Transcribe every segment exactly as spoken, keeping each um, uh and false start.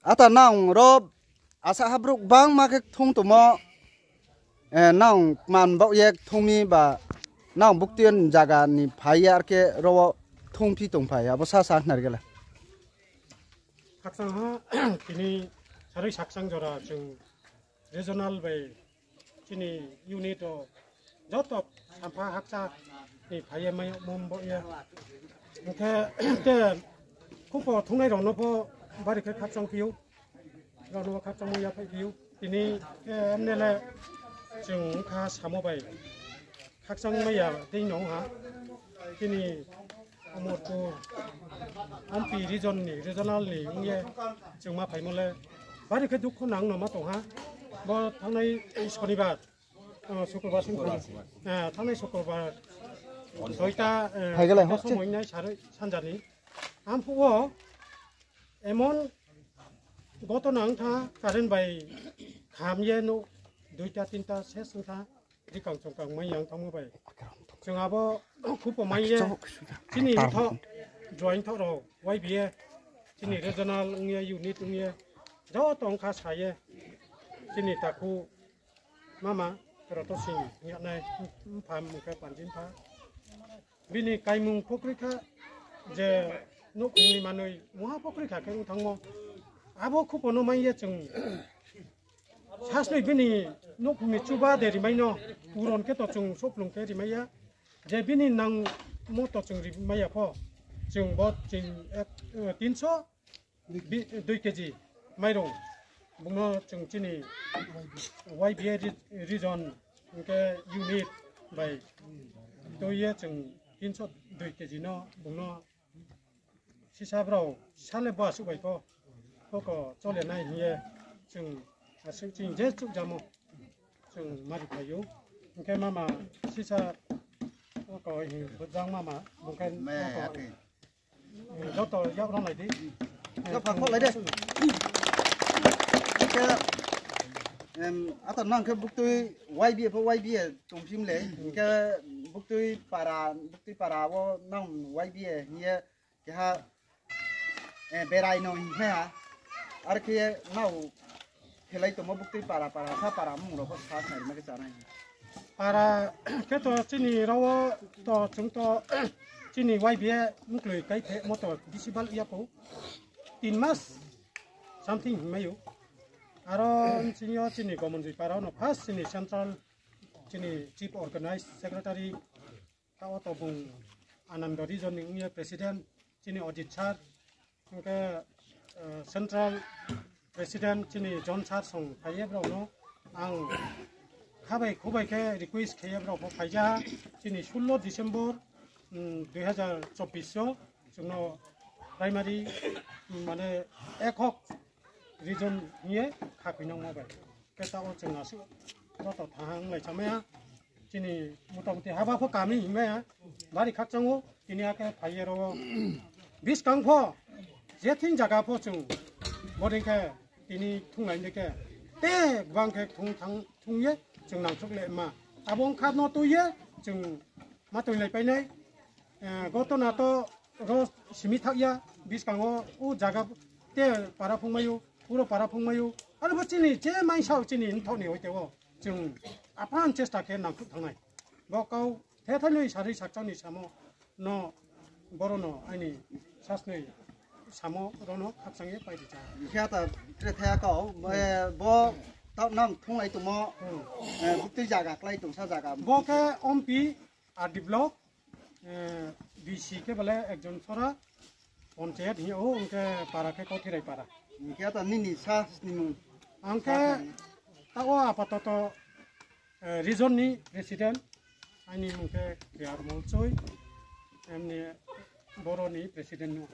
Ata nang ro asa ha brouh bangma khe kthung tongmo, eh, nang kman baoh ye kthung mi ba nang buktui zaga ni phai ye ar khe ro wo kthung phi tong phai, abo sa sa khna ri khe le. Khakchang ha, tini sarui sakchang jora chwng regional bai chini unit o joto sampha hakcha ni phai ye mai mom bo ye. Hingkhe te khupo thungnai rok no pho bari khe khakchang phi ou. Rok no khakchang mai ya phai phi ou. Tini, eh, M N L A chwng wngkha samo bai khakchang mai ya tei no ha. Tini Amarpur, Hampi region ni, regional ni wng ye chwng ma phaimo le bari khe dukho nang no ma tong ha. Bo thangnai Sonibar, eh, Sukrobar sing, eh, thangnai Sukrobar doita, eh, Phai gele, doita hokche. Somoi nai sarui sanja ni. Amphuh wo emon gotona wng tha, current bai kham ye nuh, duita tinta ses wng tha, rikang chongkang mai yang tangmo bai. Chwng abo khupo mai ye, chini mthoh, joint mthoh rok, Y B A, chini regional wng ye, unit wng ye, joto wng kha sa ye, chini takhu mama, Roto Sing, hingnai, mpha, mung khe Panjin pha. Bini kaimung pho kroi kha, je nouhkhong ni manoi mungha pho kroi kha khe wng thangmo. Abo khupo no mai ye chwng sasnoi bini nouhkhong ni chuba de rimai no, puron khe to chwng soplung khe rimai ya. Je bini nangmo to chwng rimai ya pho, chwng bo chwng ek, eh, tinso bi-, dui K G mairung. Bung no chwng chini Y B A re-, region hingkhe unit bai tui ye chwng tinso dui K G no bung no sisa brao sale bo asuh bai pho koko chole nai hing ye chwng asuh chini je chukjamo chwng mari phai ou. Hingkhe mama sisa koko hing bwjang mama bung khe maya koko ya khe. Joto yak rong lai di. Yak phang kho lai de. Khe, em, ata nang khe buktui Y B A pho Y B A tongphim le. Khe buktui para, buktui para wo nang Y B A hing ye keha, eh, berai no hing khe ha. Ar khe nao khelai tongmo buktui para para, sa para mung rok pho sa khnari ma khe chanai. Para khe to chini rao to chwng to chini Y B A mkloi kai phe mo to bisi bal ya kho. Tin mas something hingmai ou. Aro chini yo chini Gomonjoi para no first chini central chini chief organized secretary Taoh to bung Anando region ni wngye president, chini Ajit sir, hingkhe, eh, central president chini John sir song phaiye brao no ang khabai khubai khe request khe ye brao pho phaija, chini sullo December, mm, dui hazar chobbish o chwngno primary, mm, mane ekhok region hingye kha khuinangma bai. Khe taoh o chwng asuh joto thahang lai chamaya. Chini motamuti haba pho kami hingmaya. Bari khakchang o, tini akhe phaiye ro o. Buskang pho, je thing jaga pho chwng, bodei khe tini thunglai de khe, te gbang khe thung thang thung ye chwng nangthuk le ma. Abo wngkha no tui ye chwng ma tui lai painai. Eh, gotona to ro simi thak ya, buskang o, o jaga te para phungmai ou, uro para phungmai ou. Aro bo chini je maisa chini nthok ni hoite o, chwng apran chesta khe nangkhruh thangnai. Bo kau the thainoi sarui sakchang ni samo no, boro no aini sasnoi samo ro no khakchang ye pai di cha. Khe ta tre thaya kau, eh, bo taoh nang thunglai tongmo, hmm, eh, buktui jaga klai tongsa jaga. Bo khe Ompi, R D block, eh, B C khe bole ekjon sora, panchayat hing ou, hingkhe para khe Kauthirai para. Hingkhe to nini sa snimung. Ang khe sa snimung. Taoh o apatoto, eh, region ni president, aini mung khe K R Molchoi, emni boro ni president no.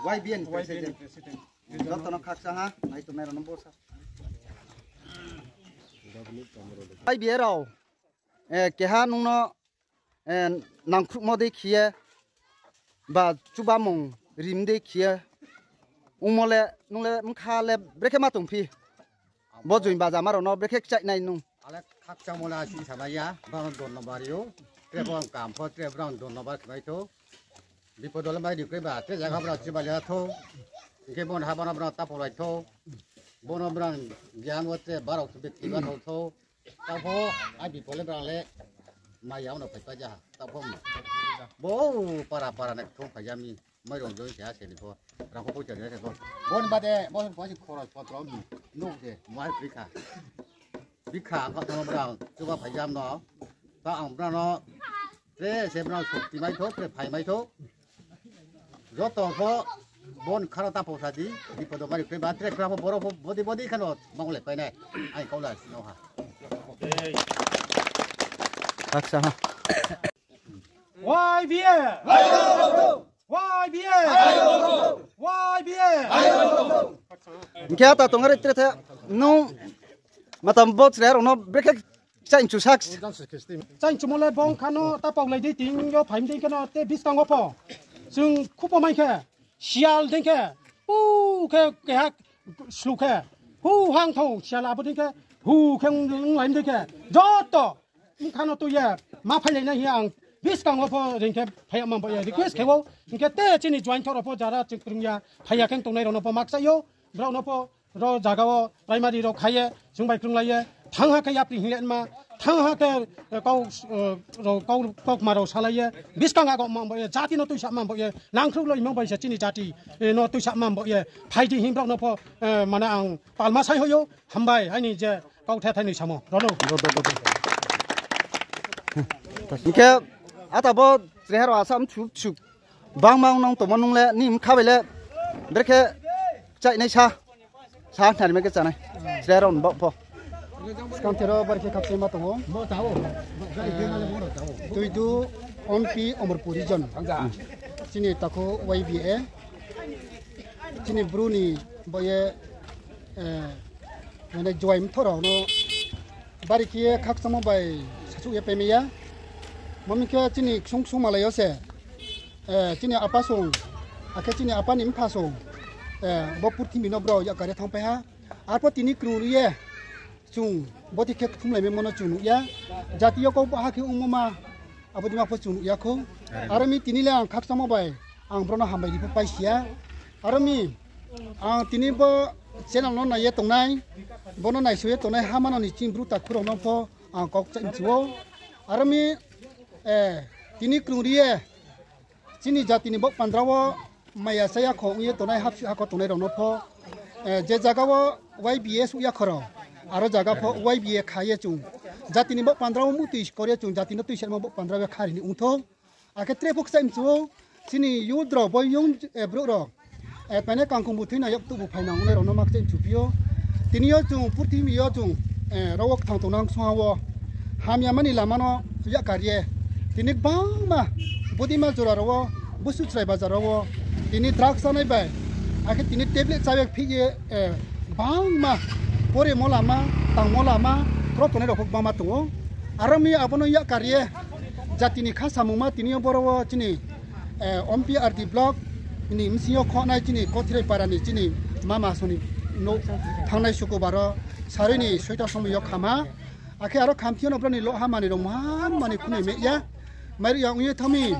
Y B A ni Y B A ni president. President. Joto no khakchang ha, nai tongmai rao no bo sa. Y B A rao, eh, keha nung no eh, nangkhruhmo dei khiye, ba chubamung rim dei khiye, ongmo le, nung le, mkha le, brekhe ma tongphi? Bo join baja ma rao no brekhe kchaih nai nung? Ale khakchangmo le asi samai ya, brao no dhonnobad ri ou, tre brao kam pho, tre brao dhonnobad khe mai thou. Bipod le mai ri kroi ba, tre jaga brao chiba le thou. Hing khe bo ni ha bo no brang tapo lai thou. Bo no brang giang wo tre barok tu bekti ba thou thou. Tapo ai bipole brang le maya no phai pa ja ha. Tapo bo para para ne thou phai ja mi. Mai rong joi se ha se ni pho. Rang pho poicha ni se pho. Bo ni bade bo bo si khoros potro mi. Nuk je mai bikha. Bikha ang kha thang brang chuba phai jam no. Ta ang brang no. Tre se brang sukti mai thou, tre phai mai thou. Joto pho bon kharo ta pho sa di, di podo mari kre ba tre kra pho boro pho bodi bodi khano mangole pai nai. Ai kau la no ha. Aksa ha. Y B A! Y B A! Y B A! Hing khe ata tong are tre the nung matam bo chrai rao no brekhe chainchu sak. Chainchumo le bong khano ta paulai di ting yo phaim dei kheno te biskang wo pho. Chung khupo mai khe, sial dei khe, hu khe keha slu khe, hu hang thou sial abo dei khe, hu khe ong lai dei khe, joto bkhano tui ye ma phailai nai hing ang biskang wo pho ring khe phai ya man bo ye request khe ou, hing khe te chini join thoro pho jara chung krung ya, phai ya khe tongnai rao no pho makchai ou, brao no pho ro jaga wo primary rao khai ye, chung bai krunglai ye, thang ha khe yapri hing le ma, thang ha khe, eh, kau, eh, rao kau, kaukma rao salai ye, biskang ago man bo ye, jati no tuisa man bo ye, nangkhruh lo imang bai se chini jati, eh, no tuisa man bo ye, phai di hing brao no pho, eh, mane ang palma sai hoih ou, hambai, aini je kau the thai noi samo, rao no. Hing khe, ata bo chrai rao asa mchu chu. Bangma nung tongmo nung le, ni mkha bai le, brekhe chainai sa, sa tharmai khe chanai. Chrai rao ni baoh pho. Skang thero bar khe khakchangma tong ou. Tuidu, Ompi, Omorpur region. Chini takhu Y B A. Chini Bru ni bo ye, eh, mane Juai mtho rao no bari khe ye khakchangmo bai sasuh ye paimai ya. Mami khe chini ksung ksung malai yo se, eh, chini apa song, akhe chini apa ni mpha song, eh, bo purthimbi no brao yakari ye thanngpai ha. Arpho tini krung ri ye, chung bodi khe kthumlaimaimo no chung nuh ya. Jati yo kau baha khe ongmo ma, abo dima pho chung nuh ya khou. Aro mi tini le ang khakchangmo bai, ang brao no hambai ri pho paisi ya. Aro mi, ang tini bo channel no nai ye tongnai, bo no naisao ye tongnai ha mano ni chini Bru takhu rao no pho ang kau kchai mchu ou. Aro mi, eh, tini krung ri ye, chini jati ni baoh pandra wo maya chaya kho ong ye tongnai hapsi hakho tongnai rao no pho, eh, je jaga wo Y B A suh ya kho rao, aro jaga pho Y B A kha ye chung jati ni baoh pandra wo muhtoi skor ye chung jati no tuisaimo baoh pandra wo kha ri ni ong thou. Akhe tre pho kchai mchu ou, chini youth rao, bo young, eh, brouh rao, eh, paine kangkhong bu thui na yaktuh bu phainang ongnai rao no ma kchai mchu phi ou. Tini yo chung purthimbi yo chung, eh, rao wo kthang tongnang songha wo hamyama ni lama no yakari ye. Tini gbangma bodima jora rao wo, busu chrai bazar rao wo, tini drugs chánai bai, akhe tini tablet chá ye phih ye, eh, gbangma poremo lama, tangmo lama, kro tongnai rao pho gbangma tong ou. Aro mi abo no yakari ye, jati ni kha samungma tini yo boro wo chini, eh, Ompi R D block ni bsing yo khohnai chini Kothirai para ni chini mama song ni nouh thanngnai sukubar wo sarui ni soita somoi yo khama. Akhe aro khamthi yo no brao ni loh ha manoi rao mhan manoi khunoi mai ya. Mairuh ya ong ye thanng mi,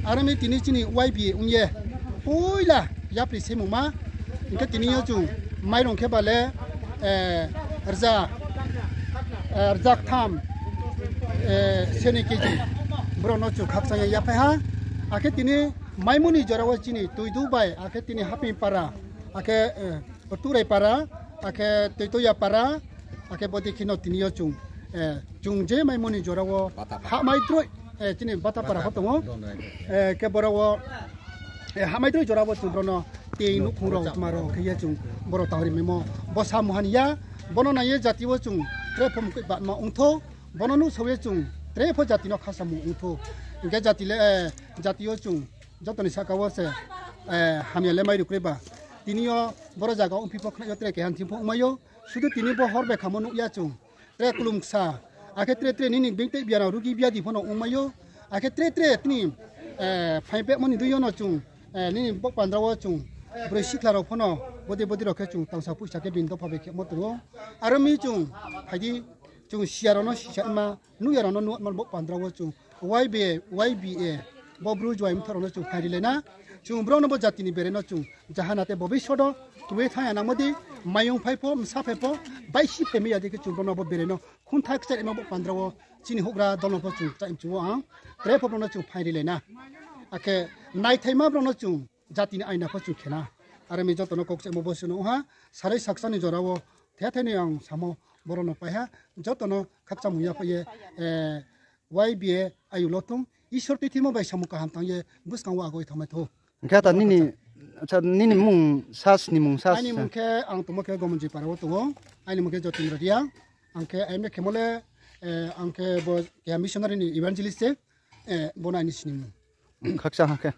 aro mi tini chini Y B A ong ye poila yapri semungma. Hing khe tini yo chung mairong khe ba le, eh, rza, eh, rza ktham, eh, seni keji brao no chung khakchang ye yaphai ha. Akhe tini maimo ni jora wo chini Tuidu bai, akhe tini Haping para, akhe, eh, Turai para, akhe Toitoya para, akhe bodi khe no tini yo chung, eh, chung je maimo ni jora wo hahmai droi, eh, chini Bata para pho tong ou. Eh, khe boro wo, eh, hahmai droi jora wo chung brao no tei nouhkhong rao tma rao khe ye chung boro tang ri maimo. Bo samung ha ni ya, bo no nai ye jati wo chung tre pho mkoih batma ong thou, bo no nuhsao ye chung tre pho jati no kha samung ong thou. Hing khe jati le, eh, jati yo chung joto ni sahka wo se, eh, hamya le mai ri kroi ba. Tini yo boro zaga ongphi pho khna yo tre keha thim pho ongmai ou. Sudu tini bo hor bai khamo nuh ya chung. Tre kulum ksa. Akhe tre tre nini being tei biana rugi biadi pho no ongmai ou. Akhe tre tre tini, eh, phaing pehmo ni dui yo no chung, eh, nini baoh pandra wo chung broi sikhla rao pho no bodi bodi rao khe chung tangsa puisa khe bini dopha bai khemo tong ou. Aro mi chung, phai di, chung siya rao no sisa ma, nuh ya rao no nuh ma baoh pandra wo chung Y B A, Y B A, bo Bru Juai mtho rao no chung phai ri lai na. Chung brao no bo jati ni berai no chung jahana te bobisot wo tui ye thanng ya nangmo di, mayung phai pho, bsa phai pho, baisi phai mai ya di khe chung brao no bo berai no khuntha kchar ema bo pandra wo chini houhgra dol no pho chung kchar mchu wo ang tre pho brao no chung phaing rilai na. Akhe naithaima brao no chung jati ni aina pho chung khe na. Are mi joto no kau kchaimo bo se no ong ha, saroi saksa ni jora wo thethai ni ang samo boro no pai ha, joto no khakchangmung yaphaih ye, eh, Y B A ayulo thung, Isor tuithimo bai samung kaham tang ye buskang wo agoi thanngmai thou. Hing khe ta nini, acha, nini mung sas ni mung sas. Aini mung khe ang tongmo khe Gomonjoi para wo tong ou, aini mung khe Jotindra Reang, ang khe M A khemo le, eh, ang khe bo keha missionary ni evangelist se, eh, bo no aini sinimung. Khakchang ha khe.